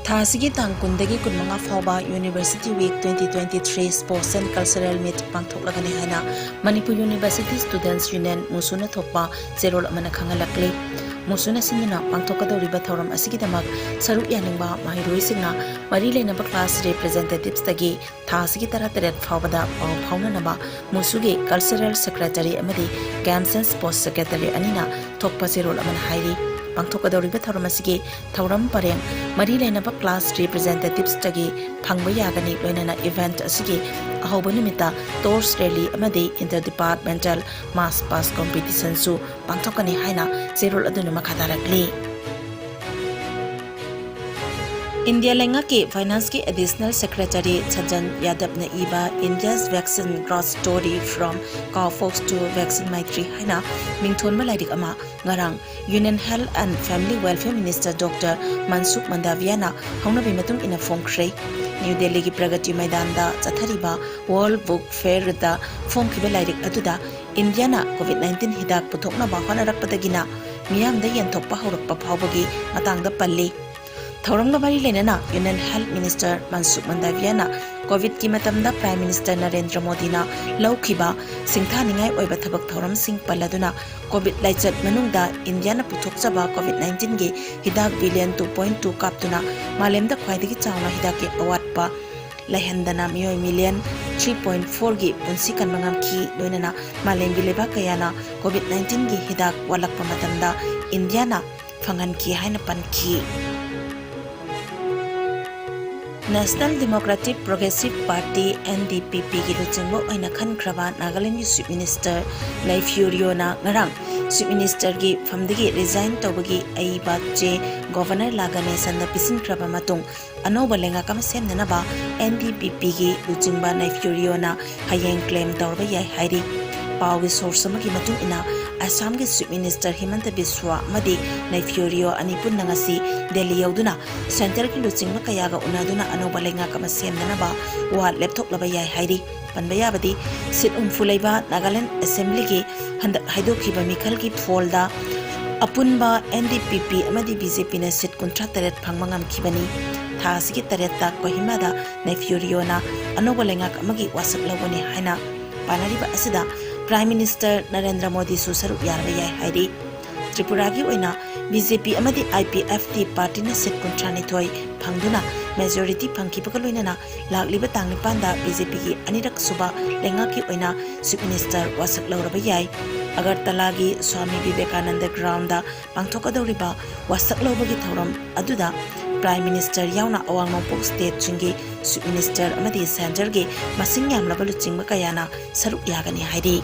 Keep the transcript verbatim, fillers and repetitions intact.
ꯊꯥ ꯑꯁꯤꯒꯤ ꯇꯥꯡ ꯀꯨꯟꯗꯒꯤ ꯀꯨꯟꯃꯉꯥ ꯐꯥꯎꯕ University Week twenty twenty-three Sports and Cultural Meet ꯄꯥꯡꯊꯣꯛꯂꯒꯅꯤ ꯍꯥꯏꯅ ꯃꯅꯤꯄꯨꯔ University Students Union, ꯃꯨꯁꯨꯅ ꯊꯣꯛꯄ ꯆꯦꯔꯣꯜ ꯑꯃꯅ ꯈꯪꯍꯜꯂꯛꯂꯤ꯫ ꯃꯨꯁꯨꯅ ꯁꯤꯟꯗꯨꯅ ꯄꯥꯡꯊꯣꯛꯀꯗꯧꯔꯤꯕ ꯊꯧꯔꯝ ꯑꯁꯤꯒꯤꯗꯃꯛ ꯁꯔꯨꯛ ꯌꯥꯅꯤꯡꯕ ꯃꯍꯩꯔꯣꯏꯁꯤꯡꯅ ꯃꯔꯤ ꯂꯩꯅꯕ class representatives ꯇꯒꯤ ꯊꯥ ꯑꯁꯤꯒꯤ ꯇꯔꯥꯇꯔꯦꯠ ꯐꯥꯎꯕꯗ ꯄꯥꯎ ꯐꯥꯎꯅꯅꯕ ꯃꯨꯁꯨꯒꯤ Cultural Secretary ꯑꯃꯗꯤ Games and Sports Secretary ꯑꯅꯤꯅ ꯊꯣꯛꯄ ꯆꯦꯔꯣꯜ ꯑꯃꯅ ꯍꯥꯏꯔꯤ꯫ ꯄꯥꯡꯊꯣꯛꯀꯗꯧꯔꯤꯕ ꯊꯧꯔꯝ ꯑꯁꯤꯒꯤ ꯊꯧꯔꯝ ꯄꯔꯦꯡ ꯃꯔꯤ ꯂꯩꯅꯕ class representatives ꯇꯒꯤ ꯐꯪꯕ ꯌꯥꯒꯅꯤ꯫ ꯂꯣꯏꯅꯅ event ꯑꯁꯤꯒꯤ ꯑꯍꯧꯕ ꯅꯨꯃꯤꯠꯇ torch rally ꯑꯃꯗꯤ inter departmental march past competition ꯁꯨ ꯄꯥꯡꯊꯣꯛꯀꯅꯤ ꯍꯥꯏꯅ ꯆꯦꯔꯣꯜ ꯑꯗꯨꯅ ꯃꯈꯥ ꯇꯥꯔꯛꯂꯤ꯫ ꯏꯟꯗꯤꯌꯥ ꯂꯩꯉꯥꯛꯀꯤ Finance ꯀꯤ Additional Secretary ꯁꯖꯟ ꯌꯥꯗꯕꯅ ꯏꯕ India's Vaccine Growth Story, From Cowpox to Vaccine Maitri ꯍꯥꯏꯅ ꯃꯤꯡꯊꯣꯟꯕ ꯂꯥꯏꯔꯤꯛ ꯑꯃ ꯉꯔꯥꯡ Union Health and Family Welfare Minister Doctor ꯃꯟꯁꯨꯈ ꯃꯟꯗꯥꯚꯤꯌꯥꯅ ꯍꯧꯅꯕꯤ ꯃꯇꯨꯡ ꯏꯟꯅ ꯐꯣꯡꯈ꯭ꯔꯦ꯫ ꯅ꯭ꯌꯨ ꯗꯦꯜꯂꯤꯒꯤ ꯄ꯭ꯔꯒꯇꯤ ꯃꯩꯗꯥꯟꯗ ꯆꯠꯊꯔꯤꯕ World Book Fair ꯗ ꯐꯣꯡꯈꯤꯕ ꯂꯥꯏꯔꯤꯛ ꯑꯗꯨꯗ ꯏꯟꯗꯤꯌꯥꯅ COVID nineteen ꯍꯤꯗꯥꯛ ꯄꯨꯊꯣꯛꯅꯕ ꯍꯣꯠꯅꯔꯛꯄꯗꯒꯤꯅ ꯃꯤꯌꯥꯝꯗ ꯌꯦꯟꯊꯣꯛꯄ ꯍꯧꯔꯛꯄ ꯐꯥꯎꯕꯒꯤ ꯃꯇꯥꯡꯗ ꯄꯜꯂꯤ꯫ ꯊꯧꯔꯝꯒ ꯃꯔꯤ ꯂꯩꯅꯅ Union Health Minister ꯃꯟꯁꯨꯈ ꯃꯟꯗꯥꯚꯤꯌꯥꯅ COVID ꯀꯤ ꯃꯇꯝꯗ Prime Minister ꯅꯔꯦꯟꯗ꯭ꯔ ꯃꯣꯗꯤꯅ ꯂꯧꯈꯤꯕ ꯁꯤꯡꯊꯥꯅꯤꯡꯉꯥꯏ ꯑꯣꯏꯕ ꯊꯕꯛ ꯊꯧꯔꯝꯁꯤꯡ ꯄꯜꯂꯗꯨꯅ, COVID ꯂꯥꯏꯆꯠ ꯃꯅꯨꯡꯗ ꯏꯟꯗꯤꯌꯥꯅ ꯄꯨꯊꯣꯛꯆꯕ COVID nineteen ꯒꯤ ꯍꯤꯗꯥꯛ billion two point two ꯀꯥꯞꯇꯨꯅ ꯃꯥꯂꯦꯝꯗ ꯈ꯭ꯋꯥꯏꯗꯒꯤ ꯆꯥꯎꯅ ꯍꯤꯗꯥꯛꯀꯤ ꯑꯋꯥꯠꯄ ꯂꯩꯍꯟꯗꯅ ꯃꯤꯑꯣꯏ million three point four ꯒꯤ ꯄꯨꯟꯁꯤ ꯀꯟꯕ ꯉꯝꯈꯤ꯫ ꯂꯣꯏꯅꯅ ꯃꯥꯂꯦꯝꯒꯤ ꯂꯩꯕꯥꯛ ꯀꯌꯥꯅ COVID nineteen ꯒꯤ ꯍꯤꯗꯥꯛ ꯋꯥꯠꯂꯛꯄ ꯃꯇꯝꯗ ꯏꯟꯗꯤꯌꯥꯅ ꯐꯪꯍꯟꯈꯤ ꯍꯥꯏꯅ ꯄꯟꯈꯤ꯫ National Democratic Progressive Party, N D P P ꯒꯤ ꯂꯨꯆꯤꯡꯕ ꯑꯣꯏꯅ ꯈꯟꯈ꯭ꯔꯕ ꯅꯥꯒꯥꯂꯦꯟꯒꯤ Chief Minister ꯅꯩꯐꯤꯌꯨ ꯔꯤꯑꯣꯅ ꯉꯔꯥꯡ Chief Minister ꯒꯤ ꯐꯝꯗꯒꯤ resign ꯇꯧꯕꯒꯤ ꯑꯏꯕ ꯆꯦ Governor ꯂꯥ ꯒꯅꯦꯁꯟꯗ ꯄꯤꯁꯤꯟꯈ꯭ꯔꯕ ꯃꯇꯨꯡ, ꯑꯅꯧꯕ ꯂꯩꯉꯥꯛ ꯑꯃ ꯁꯦꯝꯅꯅꯕ N D P P ꯒꯤ ꯂꯨꯆꯤꯡꯕ ꯅꯩꯐꯤꯌꯨ ꯔꯤꯑꯣꯅ ꯍꯌꯦꯡ claim ꯇꯧꯔꯕ ꯌꯥꯏ ꯍꯥꯏꯔꯤ꯫ ꯄꯥꯎꯒꯤ source ꯑꯃꯒꯤ ꯃꯇꯨꯡ ꯏꯟꯅ, ꯑꯁꯥꯝꯒꯤ Chief Minister ꯍꯤꯃꯟꯇ ꯕꯤꯁ꯭ꯋꯥ ꯑꯃꯗꯤ ꯅꯩꯐꯤꯌꯨ ꯔꯤꯑꯣ ꯑꯅꯤ ꯄꯨꯟꯅ ꯉꯁꯤ ꯗꯦꯜꯂꯤ ꯌꯧꯗꯨꯅ centre ꯒꯤ ꯂꯨꯆꯤꯡꯕ ꯀꯌꯥꯒ ꯎꯅꯗꯨꯅ ꯑꯅꯧꯕ ꯂꯩꯉꯥꯛ ꯑꯃ ꯁꯦꯝꯅꯅꯕ ꯋꯥ ꯂꯦꯞꯊꯣꯛꯂꯕ ꯌꯥꯏ ꯍꯥꯏꯔꯤ꯫ ꯄꯟꯕ ꯌꯥꯕꯗꯤ, seat ꯍꯨꯝꯐꯨ ꯂꯩꯕ ꯅꯥꯒꯥꯂꯦꯟ Assembly ꯒꯤ ꯍꯟꯗꯛ ꯍꯥꯏꯗꯣꯛꯈꯤꯕ ꯃꯤꯈꯜꯒꯤ poll ꯗ ꯑꯄꯨꯟꯕ N D P P ꯑꯃꯗꯤ B J P ꯅ seat ꯀꯨꯟꯊ꯭ꯔꯥ ꯇꯔꯦꯠ ꯐꯪꯕ ꯉꯝꯈꯤꯕꯅꯤ꯫ ꯊꯥ ꯑꯁꯤꯒꯤ ꯇꯔꯦꯠꯇ ꯀꯣꯍꯤꯃꯥꯗ ꯅꯦꯐꯤꯌꯨ ꯔꯤꯑꯣꯅ ꯑꯅꯧꯕ ꯂꯩꯉꯥꯛ ꯑꯃꯒꯤ ꯋꯥꯁꯛ ꯂꯧꯒꯅꯤ ꯍꯥꯏꯅ ꯄꯥꯅꯔꯤꯕ ꯑꯁꯤꯗ Prime Minister ꯅꯔꯦꯟꯗ꯭ꯔ ꯃꯣꯗꯤꯁꯨ ꯁꯔꯨꯛ ꯌꯥꯔꯕ ꯌꯥꯏ ꯍꯥꯏꯔꯤ꯫ ꯇ꯭ꯔꯤꯄꯨꯔꯥꯒꯤ ꯑꯣꯏꯅ BJP ꯑꯃꯗꯤ IPFT partyꯅ seat ꯀꯨꯟꯊ꯭ꯔꯥꯅꯤꯊꯣꯏ ꯐꯪꯗꯨꯅ majority ꯐꯪꯈꯤꯕꯒ ꯂꯣꯏꯅꯅ ꯂꯥꯛꯂꯤꯕ ꯇꯥꯡ ꯅꯤꯄꯥꯟꯗ BJPꯒꯤ ꯑꯅꯤꯔꯛ ꯁꯨꯕ ꯂꯩꯉꯥꯛꯀꯤ ꯑꯣꯏꯅ Chief Minister ꯋꯥꯁꯛ ꯂꯧꯔꯕ ꯌꯥꯏ꯫ ꯑꯒꯔꯇꯂꯥꯒꯤ ꯁ꯭ꯋꯥꯃꯤ ꯕꯤꯕꯦꯀꯥꯅꯟꯗ groundꯗ ꯄꯥꯡꯊꯣꯛꯀꯗꯧꯔꯤꯕ ꯋꯥꯁꯛ ꯂꯧꯕꯒꯤ ꯊꯧꯔꯝ ꯑꯗꯨꯗ Prime Minister ꯌꯥꯎꯅ ꯑꯋꯥꯡ ꯅꯣꯡꯄꯣꯛ stateꯁꯤꯡꯒꯤ Chief Minister ꯑꯃꯗꯤ centreꯒꯤ ꯃꯁꯤꯡ ꯌꯥꯝꯂꯕ ꯂꯨꯆꯤꯡꯕ ꯀꯌꯥꯅ ꯁꯔꯨꯛ ꯌꯥꯒꯅꯤ ꯍꯥꯏꯔꯤ꯫